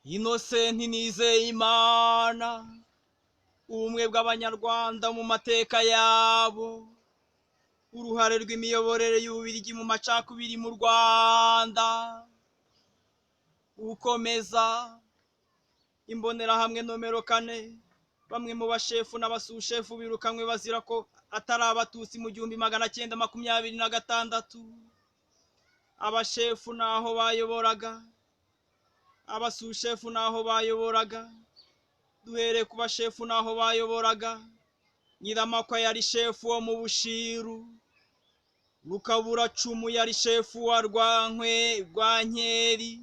Innocent Nizeyimana, ubumwe bw'Abanyarwanda mu mateka yabo, uruhare rw'imiyoborere y'Ububiligi mu macakubiri mu Rwanda, ukomeza. Imbonerahamwe nomero 4, bamwe mu bashefu n'abasushefu birukanywe bazira ko atari Abatutsi mu 1926. Abashefu naho bayoboraga, abasushefu naho bayoboraga. Duhereye ku bashefu naho bayoboraga, Nyiramakwa yari shefu wo mu Bushiru, Rukaburacumu yari shefu wa Rwankeri,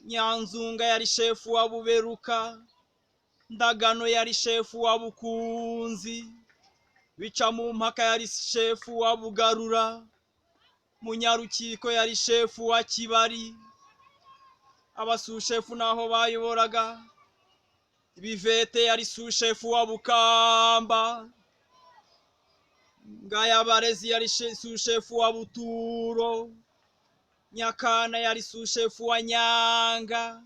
Nyanzunga yari shefu wa Buberuka, Ndagano yari shefu wa Bukunzi, Bicamumpaka yari shefu wa Bugarura, Munyarukiko yari shefu wa Kibari. Abasushefu naho bayoboraga, Bivete yari sushefu wa Bukamba, Ngayabarezi yari sushefu wa Buturo, Nyakana yari sushefu wa Nyanga,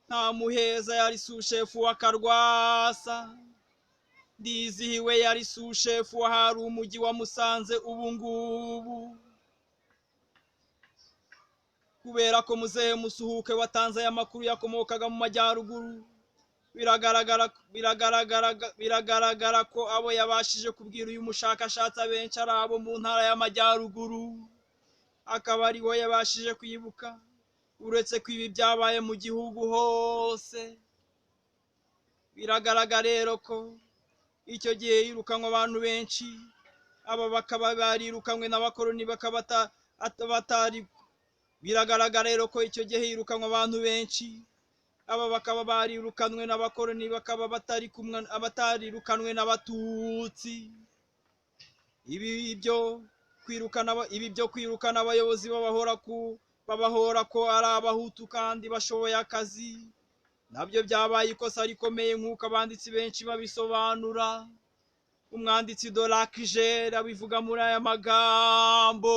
Ntamuheza yari sushefu wa Karwasa, Ndizihiwe yari sushefu wa hari umujyi wa Musanze ubu ngubu. Kubera ko muzehe Musuhuke watanze aya makuru yakomokaga mu majyaruguru, biragaragara ko abo yabashije kubwira uyu mushakashatsi abenshi ari abo mu ntara y'amajyaruguru, akaba ariho yabashije kwibuka. Uretse ko ibi byabaye mu gihugu hose, biragaragara rero ko icyo gihe yirukanwe abantu benshi, aba bakaba barirukanwe n'abakoloni bakaba batari. Biragaragara rero ko icyo gihe yirukanwe abantu benshi, aba bakaba barirukanwe n'abakoloni bakaba batari kumwe abatarirukanwe n'Abatutsi. Ibi byo kwirukana abayobozi babahora ko ari Abahutu kandi bashoboye akazi, nabyo byabaye ikosa rikomeye nk'uko abanditsi benshi babisobanura. Umwanditsi Dorakigere abivuga muri aya magambo: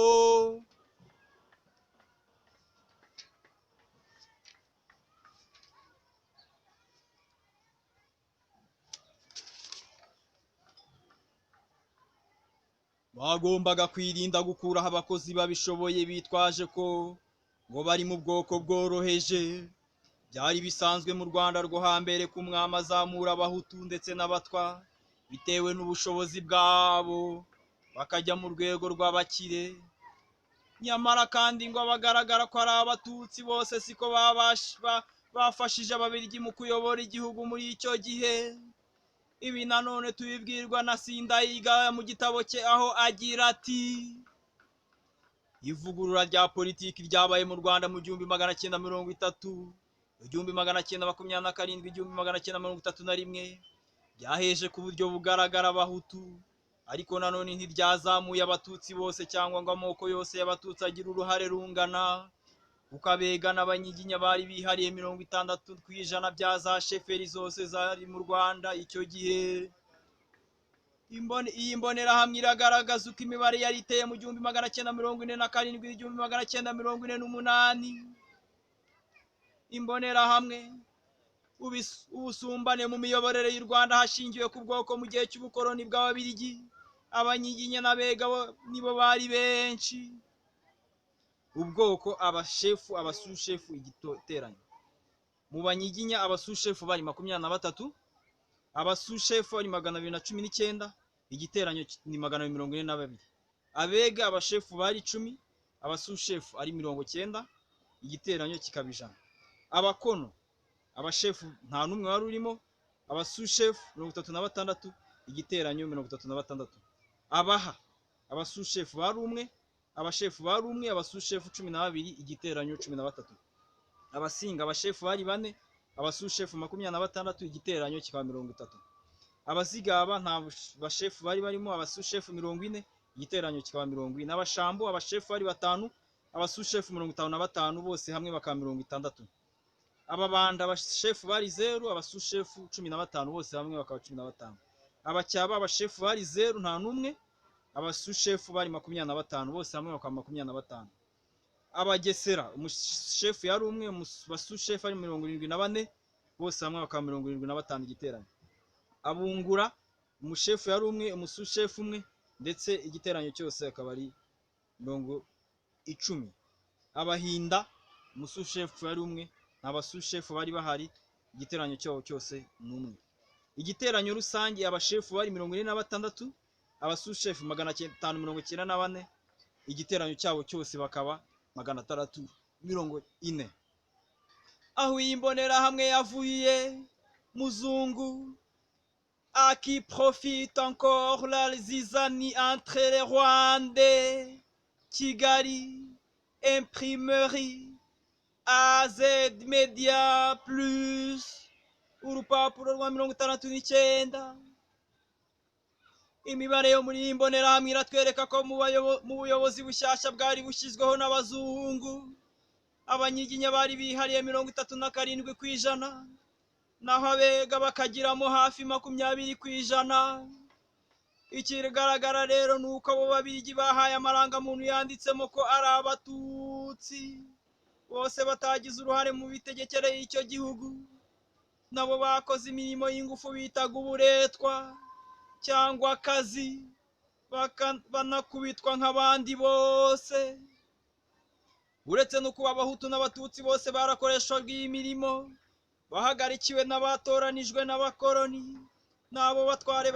bagombaga kwirinda gukuraho abakozi babishoboye bitwaje ko ngo bari mu bwoko bworoheje. Byari bisanzwe mu Rwanda rwo hambere ko umwami azamura Abahutu ndetse n'Abatwa bitewe n'ubushobozi bwabo, bakajya mu rwego rw'abakire. Nyamara kandi ngo abagaragara ko ari Abatutsi bose siko bafashije Ababiligi mu kuyobora igihugu muri icyo gihe. Ibi nanone tubibwirwa na Sindayiga mu gitabo cye, aho agira ati: ivugurura rya politiki ryabaye mu Rwanda mu 1930, 1927, 1931 ryaheje ku buryo bugaragara Abahutu, ariko nanone ntiryazamuye Abatutsi bose cyangwa ngo amoko yose y'Abatutsi agire uruhare rungana, kuko Abega n'Abanyiginya bari bihariye 60% bya za sheferi zose zari mu Rwanda icyo gihe. Iyi mbonerahamwe iragaragaza uko imibare yari iteye mu 1947, 1948. Imbonerahamwe ubusumbane mu miyoborere y'u Rwanda hashingiwe ku bwoko mu gihe cy'ubukoloni bw'Ababiligi, Abanyiginya n'Abega nibo bari benshi. Ubwoko, abashefu, abasushefu, igiteranyo. Mu Banyiginya abasushefu bari 23, abasushefu bari 219, igiteranyo ni 242. Abega abashefu bari 10, abasushefu ari 90, igiteranyo kikaba 100. Abakono abashefu nta n'umwe wari urimo, abasushefu 36, igiteranyo 36. Abaha abasushefu bari umwe, abashefu bari umwe, abasushefu 12, igiteranyo 13. Abasinga abashefu bari 4, abasushefu 26, igiteranyo kikaba 30. Abazigaba nta bashefu bari barimo, abasushefu 40, igiteranyo kikaba 40. Abashambo abashefu bari 5, abasushefu 55, bose hamwe bakaba 60. Ababanda abashefu bari 0, abasushefu 15, bose hamwe bakaba 15. Abacyaba abashefu bari 0, nta n'umwe, abasushefu bari 25, bose hamwe bakaba 25. Abagesera, umushefu yari umwe, abasushefu ari 74, bose hamwe bakaba 75 igiteranyo. Abungura, umushefu yari umwe, umusushefu umwe, ndetse igiteranyo cyose akaba ari 10. Abahinda, umusushefu yari umwe, nta basushefu bari bahari, igiteranyo cyabo cyose ni umwe. Igiteranyo rusange abashefu bari 46, abasushefu 594, igiteranyo cyabo cyose bakaba 640. Aho iyi mbonerahamwe yavuye muzungu à qui profite encore la zizanie entre les Rwandais, Kigali, Imprimerie, AZ Media Plus, urupapuro rwa 69. Imibare yo muri iyi mbonerahamwe iratwereka ko mu buyobozi bushyashya bwari bushyizweho n'abazungu, Abanyiginya bari bihariye 37%, naho Abega bakagiramo hafi 20%. Ikigaragara rero ni uko abo Babirigi bahaye amarangamuntu yanditsemo ko ari Abatutsi bose batagize uruhare mu mitegekere y'icyo gihugu. Nabo bakoze imirimo y'ingufu bitaga uburetwa cyangwa akazi, banakubitwa nk'abandi bose. Uretse no kuba Abahutu n'Abatutsi bose barakoreshwaga iyi mirimo, bahagarikiwe n'abatoranijwe n'abakoroni, n'abo batware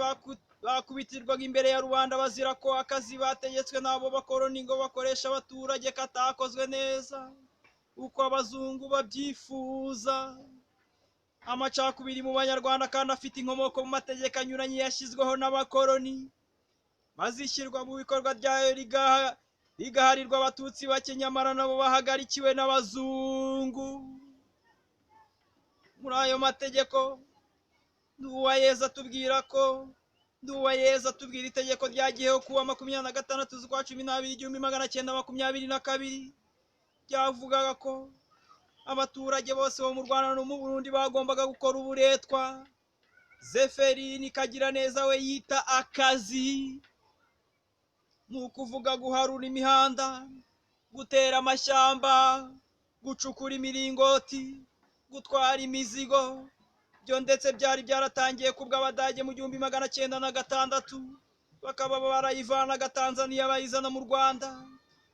bakubitirwaga imbere ya rubanda bazira ko akazi bategetswe n'abo bakoroni ngo bakoresha abaturage katakozwe neza uko abazungu babyifuza. Amacakubiri mu Banyarwanda kandi afite inkomoko mu mategeko anyuranye yashyizweho n'abakoroni, maze ishyirwa mu bikorwa ryayo rigaharirwa Abatutsi bake, nyamara nabo bahagarikiwe n'abazungu. Muri ayo mategeko Nduwayeza atubwira ko Nduwayeza atubwira itegeko ryagiyeho kuwa 26 z'ukwa 12 1922, ryavugaga ko abaturage bose bo mu Rwanda no mu Burundi bagombaga gukora uburetwa. Zeferini Kagiraneza we yita akazi, ni ukuvuga guharura imihanda, gutera amashyamba, gucukura imiringoti, gutwara imizigo. Byo ndetse byari byaratangiye kubw'Abadage mu 1906, bakaba barayivanaga Tanzania bayizana mu Rwanda,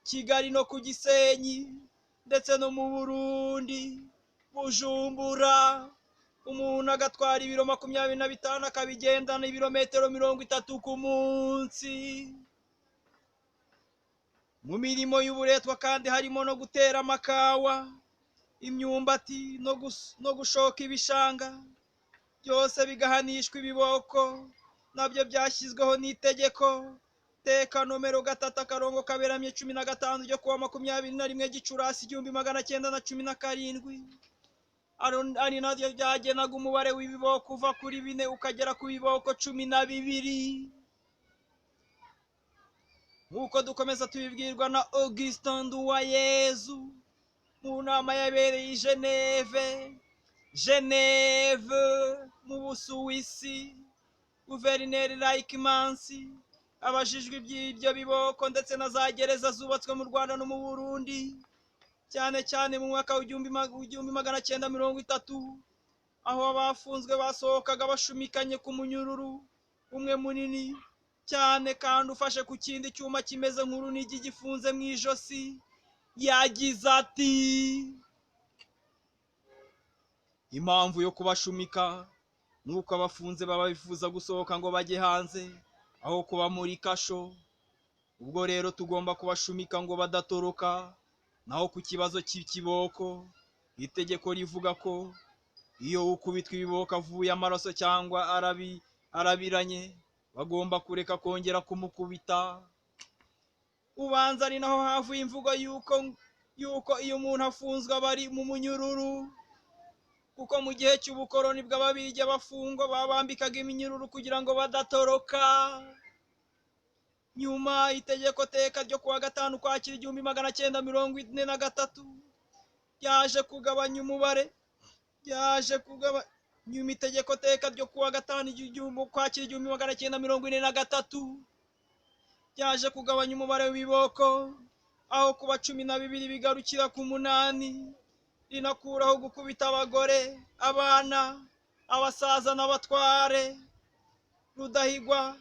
Kigali no ku Gisenyi, ndetse no mu Burundi, Bujumbura. Umuntu agatwara ibiro 25 akabigendana ibirometero 30 ku munsi. Mu mirimo y'uburetwa kandi harimo no gutera amakawa, imyumbati, no gushoka ibishanga, byose bigahanishwa ibiboko, nabyo byashyizweho n'itegeko teka nomero 3-15 ryo kuwa 21 Gicurasi 1917, ari naryo ryagenaga umubare w'ibiboko uva kuri 4 ukagera ku biboko 12. Nk'uko dukomeza tubibwirwa na Augustin Nduwayezu mu nama yabereye i Geneve mu Busuwisi, Guverineri Laikmansi abajijwe iby'ibyo biboko ndetse na za gereza zubatswe mu Rwanda no mu Burundi, cyane cyane mu mwaka w'1930, aho abafunzwe basohokaga bashumikanye ku munyururu umwe munini cyane kandi ufashe ku kindi cyuma kimeze nk'urunigi gifunze mu ijosi. Yagize ati: impamvu yo kubashumika nuko abafunze baba bifuza gusohoka ngo bajye hanze aho kuba muri kasho. Ubwo rero tugomba kubashumika ngo badatoroka. Naho ku kibazo cy'ikiboko, itegeko rivuga ko iyo ukubitwa ibiboko avuye amaraso cyangwa arabiranye, bagomba kureka kongera kumukubita. Ubanza ari naho havuye imvugo yuko iyo umuntu afunzwe aba ari mu munyururu, kuko mu gihe cy'ubukoroni bw'Ababirigi abafungwa babambikaga iminyururu kugira ngo badatoroka. Nyuma itegeko teka ryo kuwa 5 Ukwakira 1943 ryaje kugabanya umubare, ryaje kugabanya itegeko teka ryo kuwa 5 Ukwakira 1943 ryaje kugabanya umubare w'ibiboko Aho kuba 12 bigarukira ku 8. Rinakuraho gukubita abagore, abana, abasaza n'abatware. Rudahigwa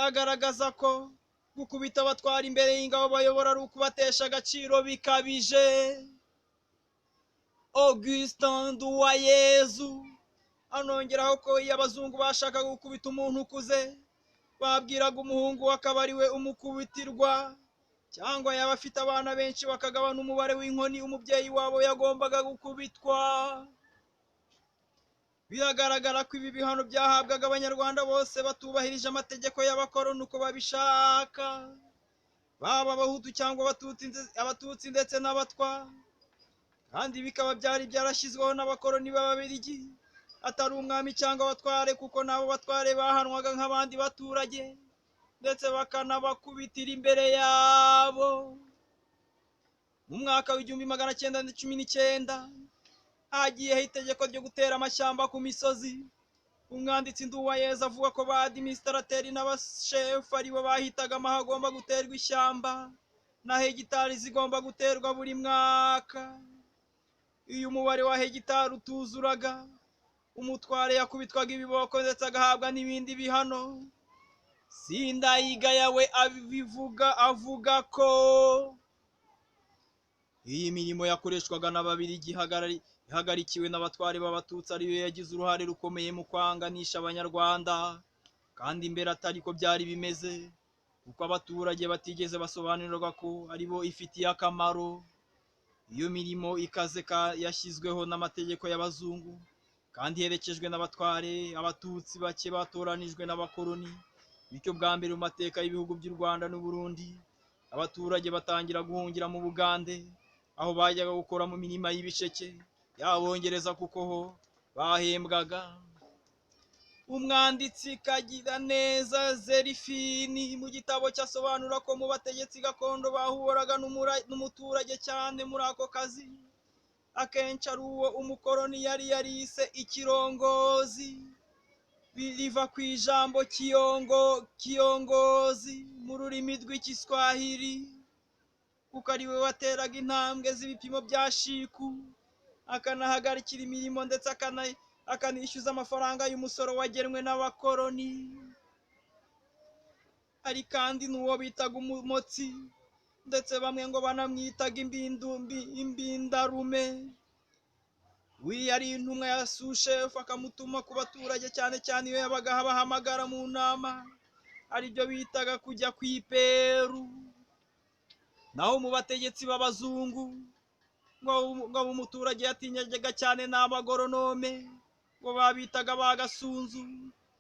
agaragaza ko gukubita abatwara imbere y'ingabo bayobora ari ukubatesha agaciro bikabije. Augustin Nduwayezu anongeraho ko iyo abazungu bashakaga gukubita umuntu ukuze babwiraga umuhungu akaba ari we umukubitirwa, cyangwa yaba afite abana benshi bakagabana umubare w'inkoni umubyeyi wabo yagombaga gukubitwa. Biragaragara ko ibi bihano byahabwaga abanyarwanda bose batubahirije amategeko y'abakoroni uko babishaka, baba abahutu cyangwa abatutsi ndetse n'abatwa, kandi bikaba byari byarashyizweho n'abakoroni b'Ababiligi, atari umwami cyangwa abatware, kuko nabo batware bahanwaga nk'abandi baturage ndetse bakanabakubitira imbere yabo. Mu mwaka w'1919 hagiyeho itegeko ryo gutera amashyamba ku misozi. Umwanditsi Nduwayezu avuga ko ba administrateri n'abashefu aribo bahitagamo ahagomba guterwa ishyamba na hegitari zigomba guterwa buri mwaka. Iyo umubare wa hegitari utuzuraga, umutware yakubitwaga ibiboko ndetse agahabwa n'ibindi bihano. Sindayigaya we abivuga avuga ko iyi mirimo yakoreshwaga n'Ababiligi ihagarikiwe n'abatware b'Abatutsi ariyo yagize uruhare rukomeye mu kwanganisha Abanyarwanda, kandi mbere atari ko byari bimeze, kuko abaturage batigeze basobanurirwa ko aribo ifitiye akamaro. Iyo mirimo ikaze yashyizweho n'amategeko y'abazungu kandi iherekejwe n'abatware Abatutsi bake batoranijwe n'abakoroni. Bityo bwa mbere mu mateka y'ibihugu by'u Rwanda n'u Burundi, abaturage batangira guhungira mu Bugande, aho bajyaga gukora mu mirima y'ibisheke y'Abongereza kuko ho bahembwaga. Umwanditsi Kagiraneza Zerifini mu gitabo cye asobanura ko mu bategetsi gakondo bahuraga n'umuturage cyane muri ako kazi, akenshi ari uwo umukoroni yari yarise ikirongozi, riva ku ijambo kiyongozi mu rurimi rw'Igiswahili, kuko ari we wateraga intambwe z'ibipimo bya shiku, akanahagarikira imirimo ndetse akanishyuza amafaranga y'umusoro wagenwe n'abakoroni. Hari kandi n'uwo bitaga umumotsi, ndetse bamwe ngo banamwitaga imbindarume. Uyu yari intumwa ya sushefu, akamutuma ku baturage cyane cyane iyo yabaga abahamagara mu nama, aribyo bitaga kujya ku iperu. Naho mu bategetsi b'abazungu ngo umuturage yatinyaga cyane n'abagoronome, ngo babitaga ba gasunzu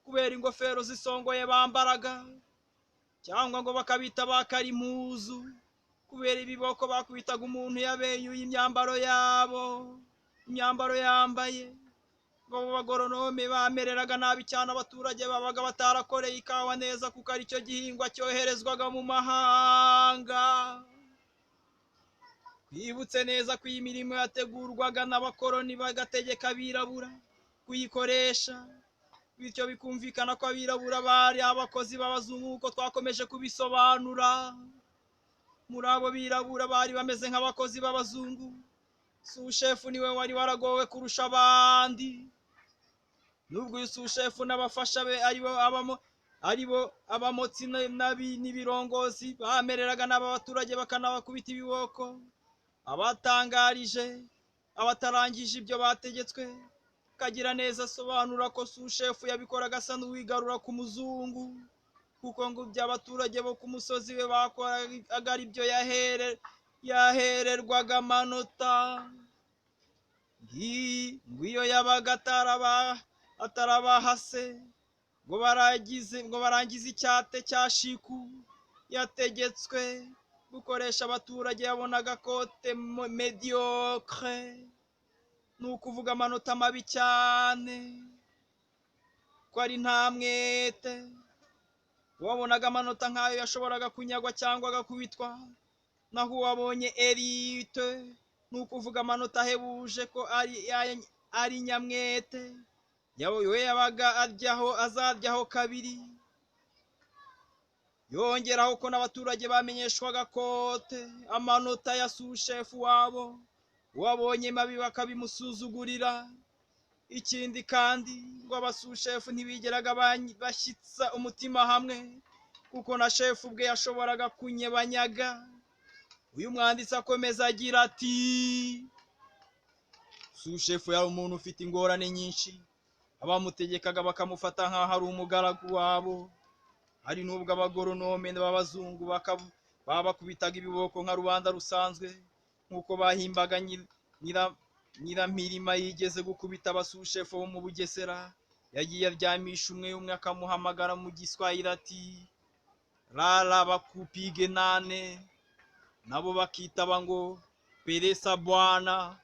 kubera ingofero zisongoye bambaraga, cyangwa ngo bakabita ba karimuzu kubera ibiboko bakubitaga umuntu yabeyuye imyambaro yabo, imyambaro yambaye. Ngo abo bagoronome bamereraga nabi cyane abaturage babaga batarakoreye ikawa neza, kuko aricyo gihingwa cyoherezwaga mu mahanga. Twibutse neza ko iyi mirimo yategurwaga n'abakoroni bagategeka abirabura kuyikoresha, bityo bikumvikana ko abirabura bari abakozi b'abazungu nk'uko twakomeje kubisobanura. Muri abo birabura bari bameze nk'abakozi b'abazungu, sushefu niwe wari waragowe kurusha abandi. Nubwo uyu sushefu n'abafasha be aribo abamotsi n'ibirongozi bamereraga n'aba baturage bakanabakubita ibiboko, abatangarije abatarangije ibyo bategetswe. Kagiraneza asobanura ko sushefu yabikoraga asa n'uwigarura ku muzungu, kuko ngo ibyo abaturage bo ku musozi we bakoraga ari byo yahererwaga amanota. Ngo iyo yabaga atarabahase ngo barangize icyate cya shiku yategetswe gukoresha abaturage, yabonaga kote mediocre, ni ukuvuga amanota mabi cyane, ko ari nta mwete. Uwabonaga amanota nk'ayo yashoboraga kunyagwa cyangwa agakubitwa. Naho uwabonye elite, ni ukuvuga amanota ahebuje ko ari nyamwete, we yabaga aryaho azaryaho kabiri. Yongeraho ko n'abaturage bamenyeshwaga kote amanota ya sushefu wabo, uwabonye mabi bakabimusuzugurira. Ikindi kandi ngo abasushefu ntibigeraga bashyitsa umutima hamwe, kuko na shefu ubwe yashoboraga kunyebanyaga. Uyu mwanditsi akomeza agira ati: "Sushefu yari umuntu ufite ingorane nyinshi, abamutegekaga bakamufata nk'aho ari umugaragu wabo. Hari n'ubwo abagoronome b'abazungu babakubitaga ibiboko nka rubanda rusanzwe, nk'uko bahimbaga Nyirampirima yigeze gukubita abasushefu bo mu Bugesera. Yagiye aryamisha umwe umwe, akamuhamagara mu Giswahili ati: 'Lala bakupige nane,' nabo bakitaba ngo: 'Peresa bwana.'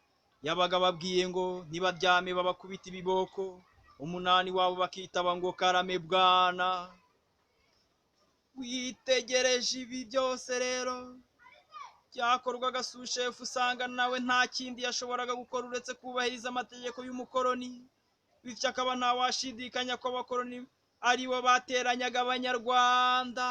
Yabaga ababwiye ngo ntibaryame babakubita ibiboko. Umunani wabo bakitaba ngo: 'Karame bwana.' Witegereje ibi byose rero byakorwaga sushefu, usanga nawe nta kindi yashoboraga gukora uretse kubahiriza amategeko y'umukoroni, bityo akaba ntawashidikanya ko abakoroni aribo bateranyaga Abanyarwanda."